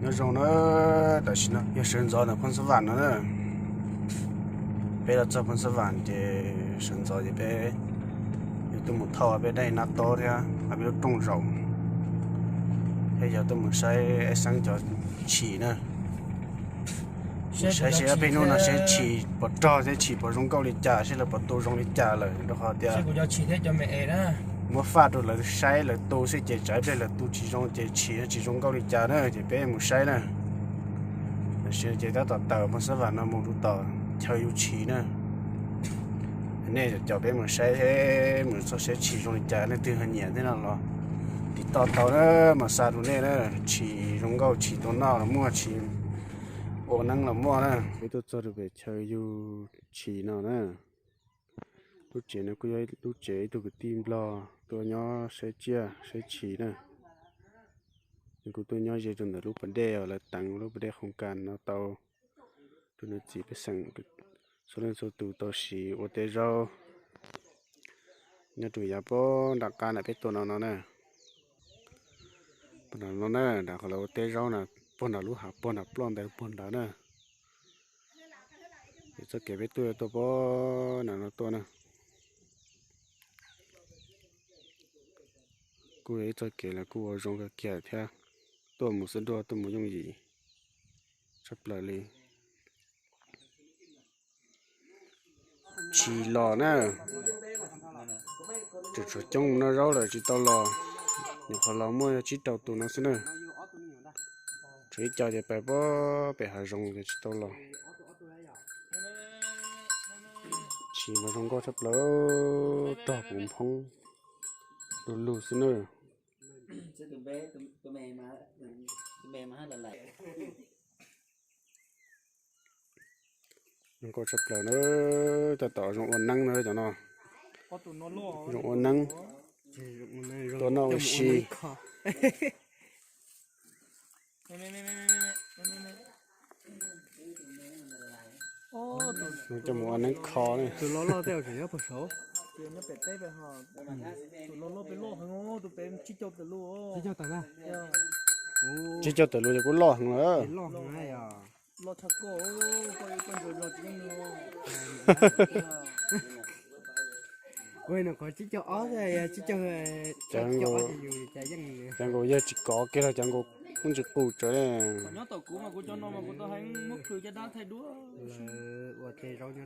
Nyob zoo na, tam sim no yog sawv ntxov ntawm Phoos Xab Vam no na. Peb los txog Phoos Xab Vam ces sawv ntxov ces peb yuav tuaj mus thauj peb daim nab tob thiab peb lub rooj zaum, thiab yog tuaj mus saib Xeeb cov tshis na. Saib seb peb hnub no seb tshis puas rog thiab tshis puas zoo nkauj li cas, seb lawv puas tu zoo li cas lawm, rau qhov tias muab faj rau lawv saib lawv tu xwb ces tsam ib pliag lawv tu tsis zoo ces tshis tsis zoo nkauj li cas na, ces peb mus saib na. Tam sim no ces tab tom tawm Phoos Xab Vam no mus rau tom chaw yug tshis na. Nej caum peb mus saib, mus txog saib tshis zoo li cas, leej twg ho nyiam thiab no los tiv toj tau na, mas xa rau nej na. Tshis zoo nkauj, tshis tau noj los muaj, tshis ua neeb los muaj na. Peb tuaj txog rau pem chaw yug tshis no na. Lub tsev no kuj yog lub tsev ib tug kwv tij Nplog tuaj nyob saib tsiaj saib tshis na. Nws kuj tuaj nyob ze rau ntawm lub pas dej uas lawv teev lub pas dej qhoo kas no tau rau nws txiv pej xeem txhua leej txhua tus tau siv ua teb zaub. Nyob rau yav puag nram qab na, peb tuaj no no na. Puag nram no na, nram qhov lawv ua teb zaub na, puag nram lub hav puag nram ploj ntais puag nrad na. Es txoj kev peb tuaj tuaj puag nram no tuaj na. Kuj yog ib txoj kev lawv kuj ua zoo kawg kiag thiab, tuaj mus xwb dua tuaj mus yooj yim tshaj plaws li. Tshis los na, tseem tshuav coob noj zaub lawm tsis tau los. Nyuam qhuav los muaj tsib rau tus no xwb na. Tshuav ib co ces pais puag pem hav zoov ces tsis tau los. Tshis mas zoo nkauj tshaj plaws, rog puv nphoob du lug xwb na. Zoo nkauj tshaj plaws na, tab tom zoo ua neeb na cov no. Zoo ua neeb, tuaj noj ua si. Coj mus ua neeb kho ne. Tsib caug tawm lus ces kuj loj heev lawm. Cov nkaus yawg tsis kov kiag los cov nkaus kuj tsis qus tsawv li.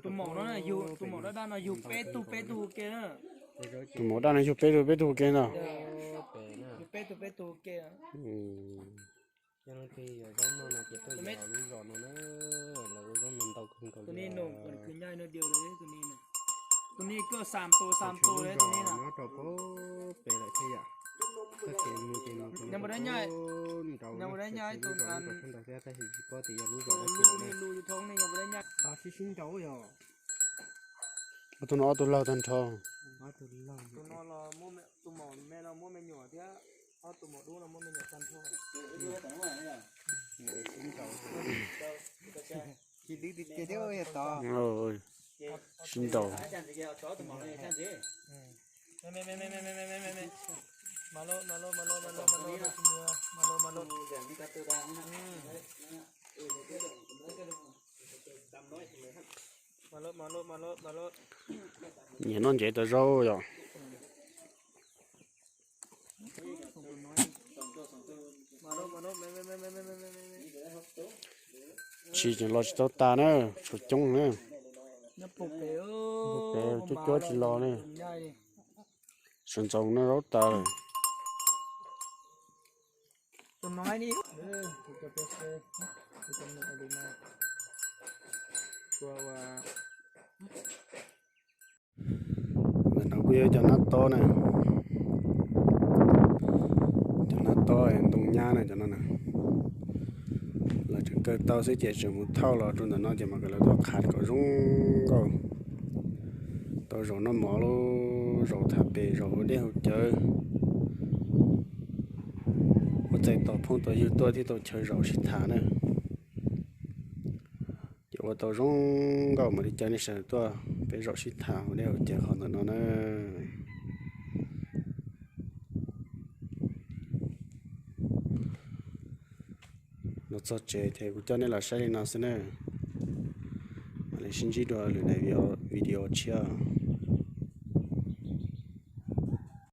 Tus maum daj no yug peb tug peb tug ke na. Tus maum daj no yug peb tug peb tug ke ntag. Tus ni nws khwv ncaj no diaus li tus ni. Tus ni koj xam tus xam tus li tus ni na. Nyob mus dab nyob, nyob mus dab nyob tus ni lub YouTube ni nyob mus dab nyob. Tus no ob tug laug tag nrho. Tus no los tus maum me no muaj me nyuam thiab, ob tus maum dub no muaj me nyuam tag nrho. Sib nraus. Nyiam noj ntsev tau zaub yom. Tshis tseem los tsis tau tas na, tshuav coob na. Pem cuab cuab tsis los ne. Sawv ntxov noj zaub tas lawm. Ntawm no kuj yog cov nab tob na, cov nab tob ntoo nyab na cov no na. Lawv tseem kaw tau xwb ces tseem mus thauj los rau ntawm no ces mam kom lawv tuaj qhav kom zoo nkauj. Tau zaum noj mov lub, zaum tham pem, zaum ua dej haus cawv, ua txais tos phooj tos ywg tuaj thiab tau chaw zaum sib tham na. Ces ua tau zoo nkauj mam li caw nej sawv daws tuaj peb zaum sib tham ua dej haus cawv qhov ntawm no na. Los txog tsev ces kuv coj nej los saib li no xwb na. Mam li sib ntsib dua lwm daim video tshiab.